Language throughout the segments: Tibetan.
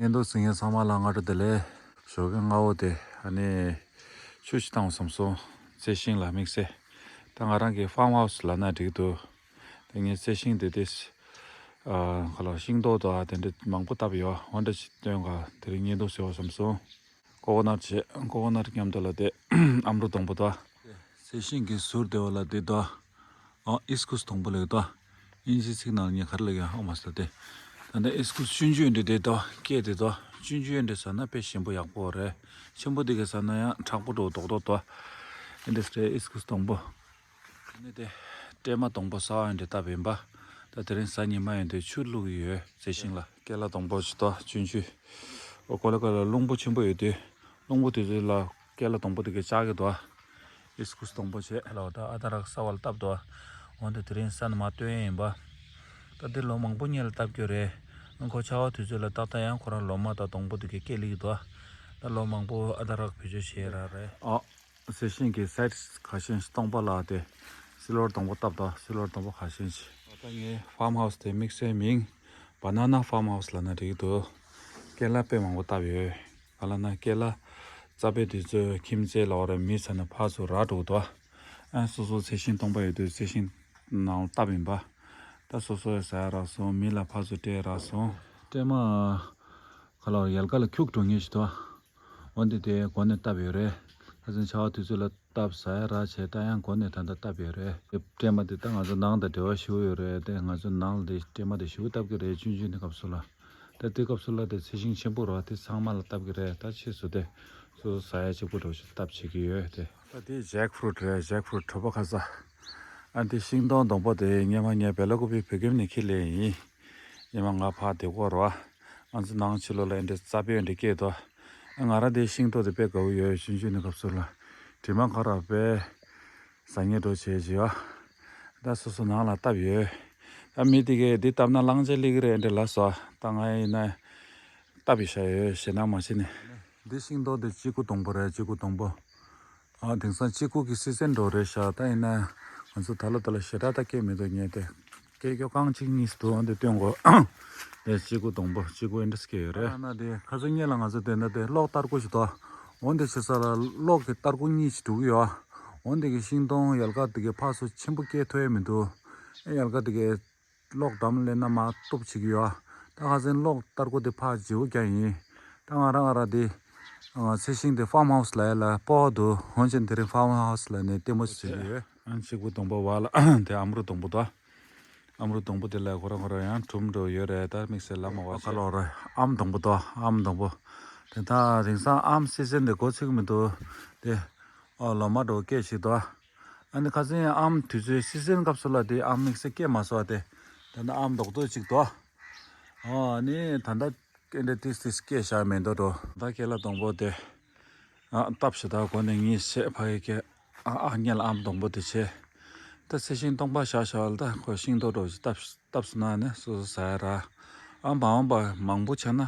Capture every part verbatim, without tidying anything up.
བརྙན་ཐུང་གཟིགས་མཁན་ཚང་མ་ལ་སྔ་དྲོ་བདེ་ལེགས། ཞོགས་ཀས་སྔ་པོ་དེ་ཨ་ནི་ཆུ་ཞིག་བཏང་བསམ་སོང་། རྩི་ཤིང་ལ་དམིགས་བསལ། ད་ང་རང་གི་ཕརམ་ཧའུ་སི་ལབ་ན་འགྲིག་འདུག་དེ་ངས་རྩི་ཤིང་དེ་དེ་ཨ་ཁ་ལོ་ཤིང་ཏོག་དང་དེ་འདྲ་མང་པོ་བཏབ་ཡོད། འོ་འདྲ་ཞིག་སྟོན་ག་དེ་རིང་བརྙན་ཐུང་བཟོས་བསམ་སོང་། ཀོ་ཀོ་ནཊ་བྱས། ཀོ་ཀོ་ནཊ་མཉམ་དུ་ལ་དེ་ཨམ་རོ་སྡོང་པོ་དང་། རྩི་ཤིང་གི་ཟུར་དེ་བ་ལ་དེ་དང་། ཨ་ཧི་སི་ཀུ་སི་སྡོང་པོ་ལེགས་དང་། དབྱིན་ཇིའི་ཚིག་ནང་ངས་ག་རེ་ལབ་ཀྱི་ཡོད་ཨོ་མ་སི་ལ་དེ། ད་ལྟ་ཧི་སི་ཀུ་སི་ཆུང་ཆུང་འདི་དེ་དང་སྐད་དེ་དང་ཆུང་ཆུང་འདི་ཟ་ན་དཔེ་ཞིམ་པོ་ཡག་པོ་རེད། ཆེན་པོ་འདི་ག་ཟ་ན་ཡང་མཁྲེགས་པོ་འགྲོ་རྡོག་རྡོག་དང་། འདི་སི་རེད་ཧི་སི་ཀུ་སི་སྡོང་པོ། ནི་དེ་སྲན་མ་སྡོང་པོ་གསར་པ་འདི་བཏབ་ཡིན་པ། ད་དེ་རིང་གཟའ་ཉི་མ་ཡིན་དུས་ཆུ་བླུགས་ཡོད་རྩི་ཤིང་ལ། ཀེ་ལ་སྡོང་པོ་ཅིག་དང་ཆུང་ཆུང་། ཨོ་ཀོ་ལ་ཀ་ལ་རླུང་བུ་ཆེན་པོ་ཡོད་དུས། རླུང་བུ་དེ་ཚོ་ལ་ཀེ་ལ་སྡོང་པོ་དེ་གའི་ལྕགས་ཀྱི་དང་། ཧི་སི་ཀུ་སི་སྡོང་པོ་བྱས་ལ་ད་ཨ་ད་རག་གསར་པ་ལ་བཏབ་དང་། འོན་ཏེ་དེ་རིང་གཟའ་ཉི་མ་སྟོན་ཡིན་པ། ད་འདི་ལོ་མང་པོ་སྔོན་ལ་བཏབ་རྒྱུ་རེད། ཁོ་ཆར་པ་དུས་ཚོད་ལ་ཏག་ཏག་ཡང་ཁོ་རང་ལོ་མ་དང་སྡོང་པོ་དེ་གའི་སྐྱེ་ལེགས་དང་། ད་ལོ་མང་པོ་ཨ་ད་རག་བེད་སྤྱོད་བྱས་རག་རེད། ཨ། རྩི་ཤིང་གི་སའིཌ་ཁ་ཤས་སྟོང་པ་ལ་དེ་སིལ་བར་སྡོང་པོ་བཏབ་དང་སིལ་བར་སྡོང་པོ་ཁ་ཤས་ཤིག་ད་ལྟ་ངའི་ཕརམ་ཧའུ་སི་དེ་དམིགས་བསལ་མིང་བ་ན་ན་ཕརམ་ཧའུ་སི་ལབ་ན་འགྲིག་འདུག་ཀེ་ལ་དཔེ་མང་པོ་བཏབ་ཡོད། ག་ལབ་ན་ཀེ་ལ་རྩ་བའི་དུས་ཚོད་ཁྱིམ་མཚེས་ལ་འོ་རེ་མི་ཚ་ན་ཕར་ཚུར་རག་འགྲོ་གི་འདུག་ཨ་སོ་སོ་རྩི་ཤིང་སྟོང་པ་ཡོད་དུས་རྩི་ཤིང་ནང་བཏབ་ཡིན་པ། ད་སོ་སོ་ཡ་ཟ་ཡ་རག་སོང་། མི་ལ་ཕར་ཚུར་སྤྲད་རག་སོང་། སྲན་མ་ཁ་ལ་ཡལ་ག་ལ་འཁྱུག་འགྲོ་ངེས་ཤིག་འདུག་འོན་ཏེ་དེ་འགོ་ནས་བཏབ་ཡོད་རེད། ཁ་སང་ཆར་པ་དུས་ཚོད་ལ་བཏབ་ཟ་ཡ་རག་བྱས་ད་ཡང་འགོ་ནས་ད་ལྟ་བཏབ་ཡོད་རེད། སྲན་མ་དེ་ད་ང་ཚོ་ནང་དང་འབྲེལ་བ་ཞེ་པོ་ཡོད་རེད་དེ། ང་ཚོ་ནང་ལ་དེ་སྲན་མ་དེ་ཞེ་པོ་བཏབ་ཀྱི་རེད། ཆུང་ཆུང་ནས་སྐབས་སུ་ལ། ད་དེ་སྐབས་སུ་ལ་དེ་རྩི་ཤིང་ཆེན་པོ་རེད་བ། དེ་ཚང་མ་ལ་བཏབ་ཀྱི་རེད། ད་ཕྱིས་སུ་དེ་སོ་སོ་ཟ་ཡ་གཅིག་པུ་འགྲོ་ཞིག་བཏབ་བྱེད་ཀྱི་ཡོད་དེ། ད་དེ་ཇེག་ཕུ་རུ་ཊི་རེད། ཇེག་ཕུ་རུ་ཊི་གྲོད་པ་ཁ་ས། ཨ་འདི་ཤིང་སྡོང་སྡོང་པོ་དེ་སྔོན་མ་ངས་བེ་ལ་ཀུ་པི་བོད་ཁྱིམ་ནས་ཁྱེར་སླེབས་ཡིན། སྔོན་མ་ང་ཕར་བསྡད་ཀྱི་ཡོད་རེད་བ། ང་ཚོ་ནང་ཕྱི་ལོགས་ལ་འདི་རྩྭ་དཔེ་འདི་སྐྱེས་འདུག་ང་རང་འདི་ཤིང་ཏོག་དེ་དཔེ་དགའ་པོ་ཡོད། ཆུང་ཆུང་ནས་སྐབས་སུ་ལ་དྲི་མ་ཁ་ར་དཔེ་ཟ་ཉེ་འགྲོ་བྱས་བྱས་ཡོད། ད་སོ་སོ་ནང་ལ་བཏབ་ཡོད། ད་མི་དེ་གས་འདི་བཏབ་ན་གླང་ཆེན་སླེབས་ཀྱི་རེད་འདྲ་ལབ་སོང་། ད་ང་ཡིན་ན་བཏབ་ཡི་ཤ་ཡོད་ཞེད་སྣང་མ་བྱེད་ནས། འདི་ཤིང་ཏོག་དེ་གཅིག་པུ་སྡོང་པོ་རེད། གཅིག་པུ་སྡོང་པོ། ཨ་དེང་སང་གཅིག་པུ་གི་སི་ཛན་འགྲོ་རེད་ཤག་ད་ཡིན་ན་ང་ཚོ་ད་ལོ་ད་ལོ་ཞེ་དྲག་ད་སྐྱེས་མི་འདུག་ངས་དེ་སྐྱེས་ཀྱོག་རྐང་གཅིག་གཉིས་སུ་འདུག་འོན་ཏེ་སྟོན་གོ་དེ་གཅིག་པུ་སྡོང་པོ་གཅིག་པུ་ཨེ་འདྲ་སྐྱེས་ཡོད་རེད། ཨ་ན་དེ་ཁ་སང་སྔོན་ལ་ང་ཚོ་དེ་ན་དེ་གློག་སྟར་ཀོ་ཞིག་འདུག་འོན་ཏེ་ཕྱི་ས་ལ་གློག་གི་སྟར་ཀོ་གཉིས་ཤིག་འགྲོ་གི་ཡོད། འོན་ཏེ་གི་ཤིང་སྡོང་ཡལ་ག་དེ་གི་ཕར་ཚུར་ཆེན་པོ་སྐྱེས་ཐུབ་ཡ་མི་འདུག་ཨེ་ཡལ་ག་དེ་གི་གློག་འགྲམ་སླེབས་ན་མར་གཏུབ་བྱེད་ཀྱི་ཡོད། ད་ཁ་སང་གློག་སྟར་ཀོ་དེ་ཕར་བརྗེ་པོ་རྒྱག་ཡིན། ད་ང་རང་ང་རང་དེ་ང་རྩི་ཤིང་དེ་ཕརམ་ཧའུ་སི་ལབ་ཡ་ལ་སྤོབས་པ་འདུག་འོན་ཀྱང་དེ་རིང་ཕརམ་ཧའུ་སི་ལབ་ནས་ལྟད་མོ་ཞིག་བྱེད་ཀྱི་ཡོད། ཨ་གཅིག་པུ་སྡོང་པོ་བ་ལ་དེ་ཨམ་རོ་སྡོང་པོ་དང་། ཨམ་རོ་སྡོང་པོ་དེ་ལ་ཁོ་རང་ཁོ་རང་ཡང་གྲུམ་འགྲོ་ཡོད་རེད། ད་དམིགས་བསལ་ལ་མ་བ་ཁ་ལོ་རེད། ཨམ་སྡོང་པོ་དང་ཨམ་སྡོང་པོ། དེ་ད་དེང་སང་ཨམ་སི་ཛན་དེ་འགོ་ཚུགས་མི་འདུག་དེ་ཨོ་ལོ་མ་འགྲོ་སྐད་ཞིག་འདུག་ཨ་ནི་ཁ་སང་ཨམ་དུས་ཚོད་སི་ཛན་སྐབས་སུ་ལ་དེ་ཨམ་དམིགས་བསལ་སྐྱེས་མ་སོང་བ་དེ། ད་ནི་ཨམ་རྡོག་རྡོག་ཅིག་འདུག་ཨོ་ཨ་ནི་ད་ལྟ་ཨེ་འདྲ་ཏིས་ཏིས་སྐྱེས་བཞག་མེད་འདུག་འགྲོ། ད་ཀེ་ལ་སྡོང་པོ་དེ་ཨ་བཏབ་ཞེ་ད་གོ་ནས་ངས་བཤད་ཕ་ཡི་ཀེ་ཨ་ཨ་སྔོན་ལ་ཨམ་སྡོང་པོ་དེ་བྱས། ད་རྩི་ཤིང་སྟོང་པ་བཞག་བཞག་ལ་ད་ཁོ་ཤིང་ཏོག་འགྲོ་ཅིག་བཏབ་བཏབ་སོང་ན་ནི་སོ་སོ་ཟ་ཡ་ར། ཨ་མ་འོངས་པ་མང་པོ་ཆགས་ན་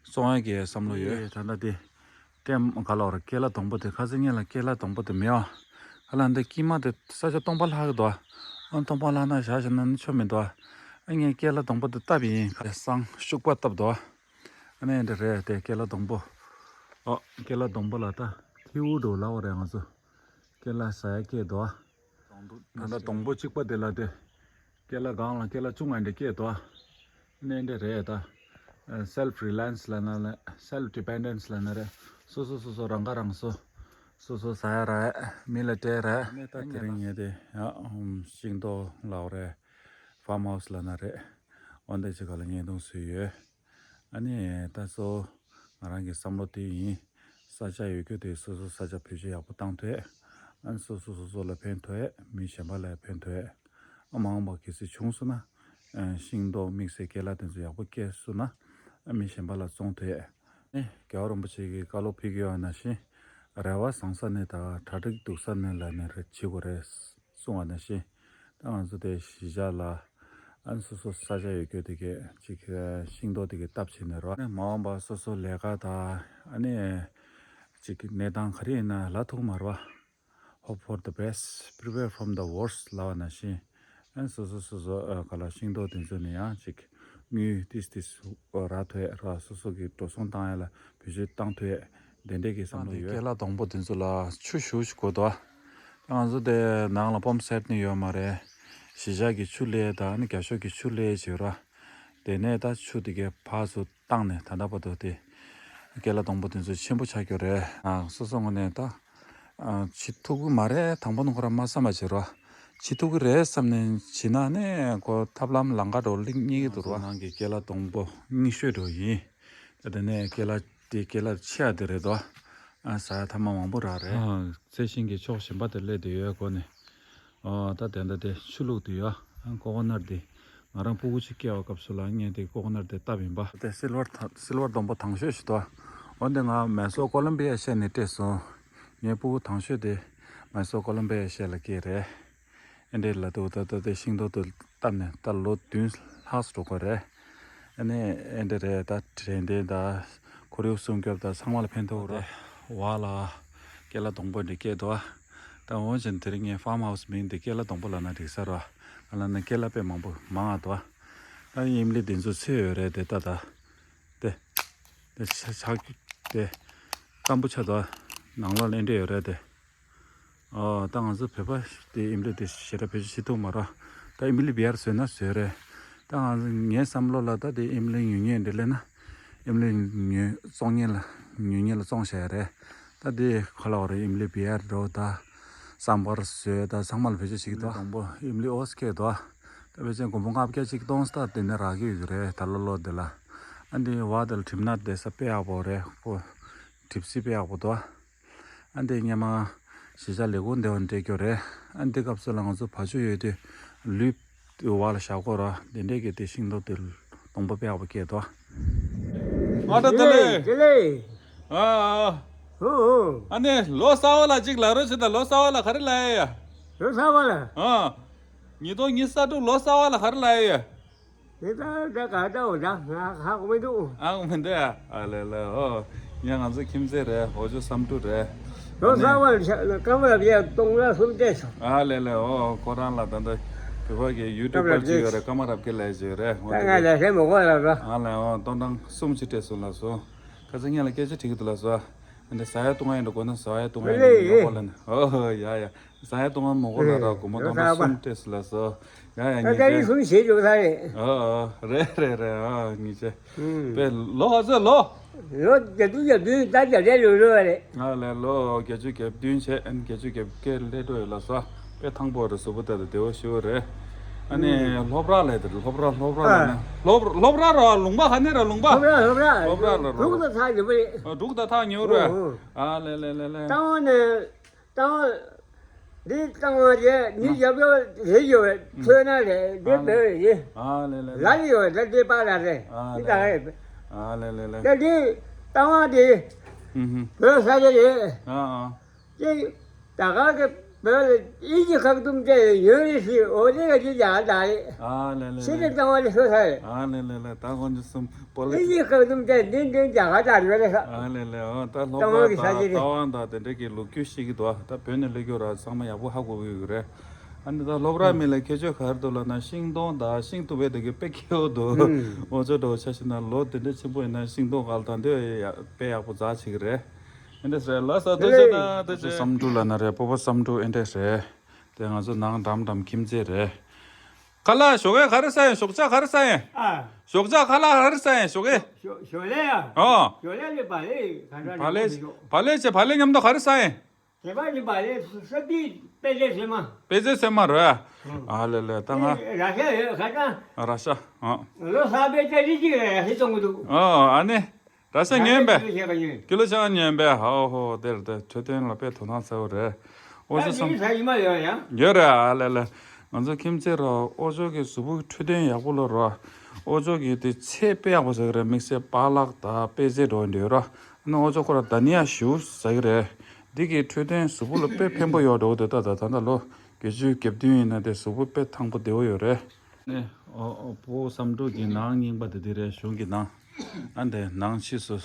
བཙོང་ཡ་གི་བསམ་བློ་ཡོད། ད་ལྟ་དེ། ཀེམ་ག་ལོར་ཀེ་ལ་སྡོང་པོ་དེ་ཁ་སང་ཉིན་ལ་ཀེ་ལ་སྡོང་པོ་དེ་མེད་བ། ག་ལ་འདི་དཀྱིལ་མ་དེ་ས་ཆ་སྟོང་པ་ལྷག་གི་འདུག་ཨ་སྟོང་པ་ལྷག་ན་བཞག་བཞག་ན་ནི་ཆོ་མི་འདུག་ཨ་ངས་ཀེ་ལ་སྡོང་པོ་དེ་བཏབ་ཡིན། ཁ་སང་ཤུག་པ་བཏབ་འདུག་ཨ་ནི་འདི་རེད་དེ་ཀེ་ལ་སྡོང་པོ། ཨ་ཀེ་ལ་སྡོང་པོ་ལ་ད་ཐེའུ་འགྲོ་ལ་བ་རེད། ང་ཚོ་ཀེ་ལ་ཟ་ཡ་སྐྱེས་འདུག་ད་ལྟ་སྡོང་པོ་གཅིག་པ་དེ་ལ་དེ། ཀེ་ལ་སྒང་ལ་ཀེ་ལ་ཅུང་ཨ་འདྲ་སྐྱེས་འདུག་ཨ་ནི་འདི་རེད་ད། སེལ་ཕི་རི་ལ་ཡན་སི་ལབ་ན་ལ་སེལ་ཕི་ཌི་པེན་ཌེན་སི་ལབ་ན་རེད། སོ་སོ་སོ་སོ་རང་ཁ་རང་གསོ། སོ་སོ་ཟ་ཡ་ར་མི་ལ་སྤྲད་ར། ཨ་ནི་ད་དེ་རིང་ངས་དེ་ཡང་ཤིང་ཏོག་ལབ་རེད། ཕརམ་ཧའུ་སི་ལབ་ན་རེད། འོ་འདི་ཅིག་ག་ལ་བརྙན་ཐུང་བཟོས་ཡོད། ཨ་ནི་ད་གཙོ་བོ་ང་རང་གི་བསམ་བློ་དེ་ཡིན། ས་ཆ་ཡོད་རྒྱུ་དེ་སོ་སོ་ས་ཆ་བེད་སྤྱོད་ཡག་པོ་བཏང་ཐུབ་ཡས། ཨ་ནི་སོ་སོ་སོ་སོ་ལ་ཕན་ཐོགས་ཡས། མི་གཞན་པ་ལ་ཕན་ཐོགས་ཡས། ཨ་མ་འོངས་པ་གལ་སྲིད་བྱུང་སོང་ན། ཨ་ཤིང་ཏོག་དམིགས་བསལ་ཀེ་ལ་དེ་ཚོ་ཡག་པོ་སྐྱེས་སོང་ན། ཨ་མི་གཞན་པ་ལ་བཙོང་ཐུབ་ཡས། ཨ་ནི་རྒྱལ་བ་རིན་པོ་ཆེ་གིས་བཀའ་སློབ་ཕེབས་ཀྱི་ཡོད་ནང་བཞིན། རེ་བ་བཟང་ས་ནས་དང་གྲ་སྒྲིག་སྡུག་ས་ནས་ལ་ནས་རེ་བྱེད་དགོས་རེད། གསུངས་པ་ནང་བཞིན། ད་ང་ཚོ་དེ་གཞིས་ཆགས་ལ་ཨ་ནི་སོ་སོ་ས་ཆ་ཡོད་རྒྱུ་དེ་གས་ཅིག་ཤིང་ཏོག་དེ་གས་བཏབ་བྱས་ནས་རོ། ཨ་ནི་མ་འོངས་པ་སོ་སོ་ལས་ཀ་དང་ཨ་ནི་ཅིག་གནས་སྟངས་ག་རེ་ཡིན་ན་ལ་ཐུག་མ་རོ། Hope for the best, prepare from the worst ལབ་པ་ནང་བཞིན། ཨ་ནི་སོ་སོ་སོ་སོ་ཨ་ག་ལ་ཤིང་ཏོག་དེ་ཚོ་ནས་ཡང་ཅིག་ དངུལ་ཏིས་ཏིས་རག་ཐུབ་ཡས་ར། སོ་སོ་གི་འགྲོ་སོང་བཏང་ཡས་ལ་བེད་སྤྱོད་བཏང་ཐུབ་ཡས་དེ་འདྲས་ཀྱི་བསམ་བློ་ཡོད། ཀེ་ལ་སྡོང་པོ་དེ་ཚོ་ལ་ཆུ་ཞུ་ཞིག་དགོས་འདུག་ང་ཚོ་དེ་ནང་ལ་པམ་སེཊ་ནི་ཡོད་མ་རེད། གཞིས་ཆགས་ཀྱི་ཆུ་ལས་དང་ནི་རྒྱ་ཤོག་གི་ཆུ་ལས་བྱེད་ར། དེ་ནས་ད་ཆུ་དེ་གའི་ཕར་ཚུར་བཏང་ནས་ད་ལྟ་བར་དུ་དེ་ཀེ་ལ་སྡོང་པོ་དེ་ཚོ་ཆེན་པོ་ཆགས་ཀྱི་རེད། ཨ་སོ་སོ་ངོས་ནས་ད་ཨ་བྱེད་ཐུབ་ཀྱི་མ་རེད། དང་པོ་ནས་ཁོ་རང་མ་བསམ་པ་བྱེད་རོགས། བྱེད་ཐུབ་ཀྱི་རེད་བསམ་ནས་བྱེད་ན་ནས་ཁོ་ཐབས་ལམ་ལམ་ཁ་འགྲོ་གླེང་སྙིང་གི་འདུག་རོགས། ནང་གི་ཀེ་ལ་སྡོང་པོ་རྙིང་ཤོས་འགྲོ་ཡིན། ད་དེ་ནས་ཀེ་ལ་དེ་ཀེ་ལ་ཆེ་ཡ་དེ་རེད་དོ། ཨ་ཟ་ཡ་ཐ་མག་མང་པོ་རག་རེད། ཨ་ཚལ་ཞིང་གི་ཕྱོགས་གཞན་པ་དེ་སླེབས་བསྡད་ཡོད་སྒོ་ནས། ཨོ་ད་དེ་འདྲ་དེ་ཆུ་བླུགས་དུས་ཡ། ཨ་ཀོ་ཀོ་ནཊ་དེ་ང་རང་སྤུ་གུ་གཅིག་སྐྱེ་བ་སྐབས་སུ་ལ་ངས་དེ་ཀོ་ཀོ་ནཊ་དེ་བཏབ་ཡིན་པ། དེ་སིལ་ཝར་ཐ་སིལ་ཝར་སྡོང་པོ་དང་ཤོས་ཤིག་ཏོ། འོན་ཏེ་ང་མེ་སོ་ཀོ་ལོམ་བི་ཡ་ཤར་ནས་སྤྲད་སོང་། ངའི་སྤུ་གུ་དང་ཤོས་དེ་མེ་སོ་ཀོ་ལོམ་བི་ཡ་ཤར་ལ་སྐྱེས་རེད། ཨེ་འདྲས་ལ་དུ་ད་ད་དེ་ཤིང་ཏོག་དེ་བཏབ་ནས་ད་ལོ་བདུན་ལྷག་འགྲོ་གི་རེད། ཨ་ནི་ཨེ་འདྲས་རེད། ད་དྲན་རྟེན་ད་ཁོར་ཡུག་སྲུང་སྐྱོབ་ད་ཚང་མ་ལ་ཕན་ཐོགས་རེད། བ་ལ་ཀེ་ལ་སྡོང་པོ་འདི་སྐྱེས་འདུག་ད་འོན་ཀྱང་དེ་རིང་ངས་ཧྥ་མ་ཧའུ་སི་མིང་འདི་ཀེ་ལ་སྡོང་པོ་ལབ་ན་འགྲིག་ས་རེད། ང་ལ་ན་ཀེ་ལ་དཔེ་མང་པོ་མང་ང་འདུག་ད་ཨིམ་ལི་འདི་ཚོ་ཚོས་ཡོད་རེད་དེ་ད་ད། དེ། དེ་ཆ་ཆ་དེ། སྐམ་པོ་ཆགས་འདུག་ནང་ལོགས་ལ་ཨེ་འདྲས་ཡོད་རེད་དེ། ཨོ་ད་ང་ཚོ་བོད་པ་དེ་ཨིམ་ལི་དེ་ཞེ་དྲག་བེད་སྤྱོད་བྱེད་ཐུབ་མ་རེད། ད་ཨིམ་ལི་བི་ཡར་བཟོས་ན་བཟོས་རེད། ད་ང་ཚོ་ངའི་བསམ་བློ་ལ་ད་དེ་ཨིམ་ལི་ཉོ་མཁན་འདི་སླེབས་ན། ཨིམ་ལི་ཉོ་བཙོང་མཁན་ལ་ཉོ་མཁན་ལ་བཙོང་བྱ་ཡ་རེད། ད་དེ་ག་ལབ་དགོས་རེད། ཨིམ་ལི་བི་ཡར་འགྲོ་ད། སམ་བར་བཟོས་ད་ཚང་མ་ལ་བེད་སྤྱོད་བྱེད་ཀྱི་འདུག་དང་པོ་ཨིམ་ལི་འོ་སྐད་འདུག་ད་བེད་སྤྱོད་སྒོར་མོ་ལྔ་བརྒྱ་གཅིག་གཏོང་ས་ད་དེ་ནས་རག་གི་ཡོད་ཀྱི་རེད། ད་ལོ་ལོ་དེ་ལ། ཨ་འདི་བ་དེ་ལ་གྲིབ་ནག་བསྡད་ས་དཔེ་ཡག་པོ་རེད་ཁོ། གྲིབ་བསིལ་དཔེ་ཡག་པོ་འདུག་ཨ་འདི་སྔོན་མ་གཞིས་ཆགས་ལས་ཁུངས་འདི་བ་འདྲེས་ཀྱོ་རེད། ཨ་འདི་སྐབས་སུ་ལ་ང་ཚོ་བ་ཕྱུགས་ཡོད་དུས་ལུད་དེ་བ་ལ་བཞག་གོ་ར། འདི་འདྲས་ཀྱི་དེ་ཤིང་ཏོག་དེ་སྡོང་པོ་དཔེ་ཡག་པོ་སྐྱེས་འདུག་ཨ་ད་ད་ལེ། དེ་ལེ། ཨ་ཨ། ཧུ་ཧུ། ཨ་ནི་ལོ་གསར་བ་ལ་ཅིག་ལབ་རོགས་བྱེད་ད། ལོ་གསར་བ་ལ་ག་རེ་ལབ་ཡ། ལོ་གསར་བ་ལ། ཨ། ཉིས་སྟོང་ཉི་ཤུ་རྩ་དྲུག་ལོ་གསར་བ་ལ་ག་རེ་ལབ་ཡ། དེ་ད་ད་ག་ད་འོ་ད་ང་ཧ་གོ་མི་འདུག་ཨ་གོ་མི་འདུག་ཨ་ལེ་ལེ་ཨོ། ཡ་ང་ཚོ་ཁྱིམ་མཚེས་རེད། འོ་ཇོ་བསམ་འགྲུབ་རེད། ལོ་གསར་བ་ལ་ཀ་མ་རབ་རྒྱས་སྟོང་ལ་སུམ་བརྒྱད་སོང་། ཨ་ལེ་ལེ་ཨོ། ཁོ་རང་ལ་ད་ལྟ་བོད་པ་གི་ཡུ་ཊུབ་པར་ཅིག་ཡོད་རེད། ཀ་མ་རབ་རྒྱས་ལབ་ཅིག་ཡོད་རེད། ད་ང་ལ་ཧེ་མོ་གོ་ལ་ར། ཨ་ལེ་ཨོ། སྟོང་ཕྲག་གསུམ་ཅིག་སྤྲད་སོང་ལབ་སོང་། ཁ་སང་ངས་ལ་སྐད་ཆ་དྲིས་ཀྱི་འདུག་ལབ་སོང་། འདི་ཟ་ཡ་བཏུང་ཡ་འགྲོ་དགོས་ན་ཟ་ཡ་བཏུང་ཡ་ལེ་ལེ་ཡོད་གོ་ལ་ནི། ཨོ་ཡ་ཡ། ཟ་ཡ་བཏུང་ཡ་མོ་གོ་ལ་ར་སྒོར་མོ་སྟོང་ཕྲག་གསུམ་སྤྲད་སོང་ལབ་སོང་། ཡ་ཡ། ད་ད་ངེས་རིང་ཅན། གསུམ་བྱེད་འགྲོ་ས་རེད། ཨོ་ཨོ། རེད་རེད་རེད། ཨོ་ངེས་ཅན། ཨུམ། པའི་ལོ་ག་ཚོད་ལོ། ལོ་བརྒྱད་ཅུ་གྱ་བདུན། ད་བརྒྱད་ཅུ་ལོ་ལོ་རེད། ང་ལས་ལོ་བརྒྱད་ཅུ་གྱ་བདུན་བྱས། ཨན་བརྒྱད་ཅུ་གྱ་བརྒྱད་སླེབས་འགྲོ་ཡོད་ལ་ས། དཔེ་ཐང་པོ་རེད། གཟུགས་པོ་ལྟ་དུས་བདེ་བོ་ཞེ་པོ་རེད། ཨ་ནི་ཨུམ། སློབ་ར་ལས་དེ་སློབ་ར་སློབ་ར་ལ་ཨ། ནི་སློབ་སློབ་ར་ར་ལུང་པ་ག་ནས་ར་ལུང་པ། སློབ་ར་སློབ་ར། སློབ་ར་ལ་ར། འབྲུག་ཏུ་ཐག་ཉེ་པོ་རེད། ཨ་འབྲུག་ཏུ་ཐག་ཉེ་པོ་རེད། ཨོ་ཨོ། ཨ་ལེ་ལེ་ལེ་ལེ། རྟ་དབང་ནས། རྟ་དབང་། འདི་རྟ་དབང་རེད། འདི་ཨ་རྒྱབ་ལོགས་རེད་ཡོད་རེད། ཨ་ཚོད་ན་རེད། འདི་ཨ་ལེ་བོད་རེད། ཨ་ལེ་ལེ་ལ་ལེ། ཡོད་རེད། འདི་པཱ་ལགས་རེད། ཨ་འདི་ལེ་ད་རེད། ཨ་ལེ་ལེ་ལེ། ད་འདི་རྟ་དབང་འདི་ཧུམ་ཧུམ། བོད་ས་ཆ་རེད། ཨ་ཨ། ཅེ། ད་ག་གི་བོད་ལ་ཨིན་ཇི་ཁ་ཐུམ་ཅེ་ཡོད་རེད་ཟེར། འོ་དེ་ག་ཅི་ཡང་ད་རེད། ཨ་ལེ་ལེ་ལེ། ཕྱི་དྲིལ་བཏང་བ་ལས་ཤོར་ས་རེད། ཨ་ལེ་ལེ་ལེ། ད་ཁོང་ཚོ་གསུམ་པོ་ལེ། ཨིན་ཇི་ཁ་ཐུམ་ཅེ་འདི་འདི་རྒྱ་གར་དང་ཡོད་རེད་ས། ཨ་ལེ་ལེ། འོ་ད་སློབ་གྲྭ་དང་རྟ་དབང་དང་དེ་འདྲ་གི་ལོ་རྒྱུས་ཤེས་ཀྱི་འདུག་ད་བོད་ནས་སླེབས་ཡོད་ར་ཚང་མ་ཡག་པོ་ཧ་གོ་གི་ཡོད་རེད། ཨ་ནི་ད་སློབ་གྲྭ་མི་ལ་ཁྱད་ཆོས་ག་རེ་འདུག་ལབ་ན་ཤིང་སྡོང་དང་ཤིང་ཏོག་དཔེ་དེ་གི་དཔེ་མཁས་པོ་འདུག་ཨུམ། འོ་ཚོ་འདྲ་བོ་ཆ་བཞག་ན་ལོ་དེ་འདྲ་ཆེན་པོ་ཡིན་ན་ཤིང་སྡོང་ག་ལ་ད་འདི་དཔེ་ཡག་པོ་འཛེགས་བྱེད་ཀྱི་རེད། ཨེ་འདྲས་རེད། ལགས་སོ། ཐུགས་རྗེ་གནང་། ཐུགས་རྗེ་ཆེ། བསམ་འགྲུབ་ལབ་ན་རེད། སྤོ་བོ་བསམ་འགྲུབ་ཨེ་འདྲས་རེད། དེ་ང་ཚོ་ནང་འགྲམ་འགྲམ་ཁྱིམ་མཚེས་རེད། ཁ་ལག་ཞོགས་ཀས་ག་རེ་ཟ་ཡིན། ཞོགས་ཇ་ག་རེ་ཟ་ཡིན། ཨ། ཞོགས་ཇ་ཁ་ལག་ག་རེ་ཟ་ཡིན་ཞོགས་ཀས། ཞོ་ཞོ་ལེ་ཡ། ཨོ། ཞོ་ལེ་ལེ་བ་ལེ་ག་འདྲ་བ་ལེ་ལེ་ཞོ། བ་ལེ་བྱས་བ་ལེ་མཉམ་དུ་ག་རེ་ཟ་ཡིན། དེ་བ་ལེ་བ་ལེ་ས་ཏི་པེ་ཙེ་སེ་མ། པེ་ཙེ་སེ་མ་རེད། ཨ་ལེ་ལེ་ད་ང་། ར་ཤ་ཡོད་ཁ་ད། ར་ཤ། ཨ། ལོ་གསར་པའི་ཏ་རིག་གཅིག་ལ་ར་ཤ་གཏོང་གི་འདུག་ཨོ་ཨ་ནི། ར་ཤ་ཉོས་པས། ཀི་ལོ་ཆ་ཉོས་པས། ཧའོ་ཧོ། དེར་དེ་འཕྲོད་བསྟེན་ལ་དཔེ་དོ་སྣང་ཚ་བོ་རེད། ཨོ་ཅོ་བསམ། ཡོད་རེད། ཨ་ལེ་ལེ། ང་ཚོ་ཁྱིམ་མཚེས་ར་ཨོ་ཅོ་གི་གཟུགས་པོ་འཕྲོད་བསྟེན་ཡག་པོ་ལ་ར། ཨོ་ཅོ་གི་དེ་ཚལ་དཔེ་ཡག་པོ་ཟ་གི་རེད། དམིགས་བསལ་པཱ་ལག་དང་པེ་ཙེ་འགྲོ་འདོད་ར། ཨ་ནི་ཨོ་ཅོ་ཁོ་ར་དྷ་ནི་ཡ་ཞེ་པོ་ཟ་གི་རེད། འདི་གི་འཕྲོད་བསྟེན་གཟུགས་པོ་ལ་དཔེ་ཕན་པོ་ཡོད་འགྲོ་གི་འདུག་ད་ད་ད་ལོ་བརྒྱད་ཅུ་གྱ་བདུན་ཡིན་ན་དེ་གཟུགས་པོ་དཔེ་ཐང་པོ་བདེ་བོ་ཡོད་རེད། ནས་ཨོ་ཨོ་སྤོ་བོ་བསམ་འགྲུབ་ཀྱི་ནང་རྙིང་པ་དེ་འདི་རེད། གཞུང་གི་ནང་། ཨ་འདི་ནང་ཕྱིས་སུ་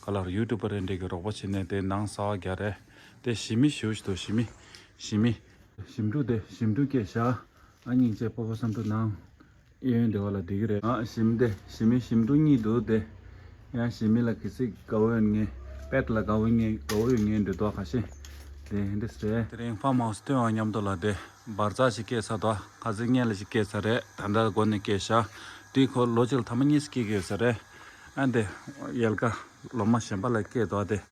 ག་ལར་ཡུ་ཊུབ་པ་རེ་འདྲས་ཀྱི་རོགས་པ་བྱེད་ནས་དེ་ནང་གསར་པ་རྒྱག་རེད། དེ་ཞི་མི་ཞུ་ཞིག་ཏུ་ཞི་མི། ཞི་མི། ཞིམ་འབྲུ་དེ་ཞིམ་འབྲུ་སྐད་བཞག་ཨ་སྙིང་རྗེ། སྤོ་བོ་བསམ་འགྲུབ་ནང་། གཡས་གཡོན་དེ་བ་ལ་བསྡད་ཀྱི་རེད། ཨ་ཞི་མི་དེ་ཞི་མི་ཞིམ་ཕྲུག་གཉིས་འདུག་དེ། ཡང་ཞི་མི་ལ་གི་སི་དགའ་བོ་ཡོད་ངེས། པེཊ་ལ་དགའ་བོ་ངེས་དགའ་བོ་ཡོད་ངེས་འདུག་དོ་ཁ་ཤས། དེ་འདི་སེ་དེ་རིང་ཕ་མ་ཧོ་སི་ཏོན་བ་མཉམ་དུ་ལ་དེ་འབར་རྩ་ཞིག་སྐྱེས་ས་དོ། ཁ་ཚིག་སྔན་ལ་ཞིག་སྐྱེས་ས་རེད། ད་ལྟ་སྒོ་ནས་སྐྱེས་ཤག་དེ་ཁོ་ལོ་གཅིག་ལ་ཐ་མ་གཉིས་སྐྱེས་ཀྱི་ཡོད་ས་རེད། ཨ་འདི་ཡལ་ག་ལོ་མ་གཞན་པ་ལ་སྐྱེས་དོ་དེ།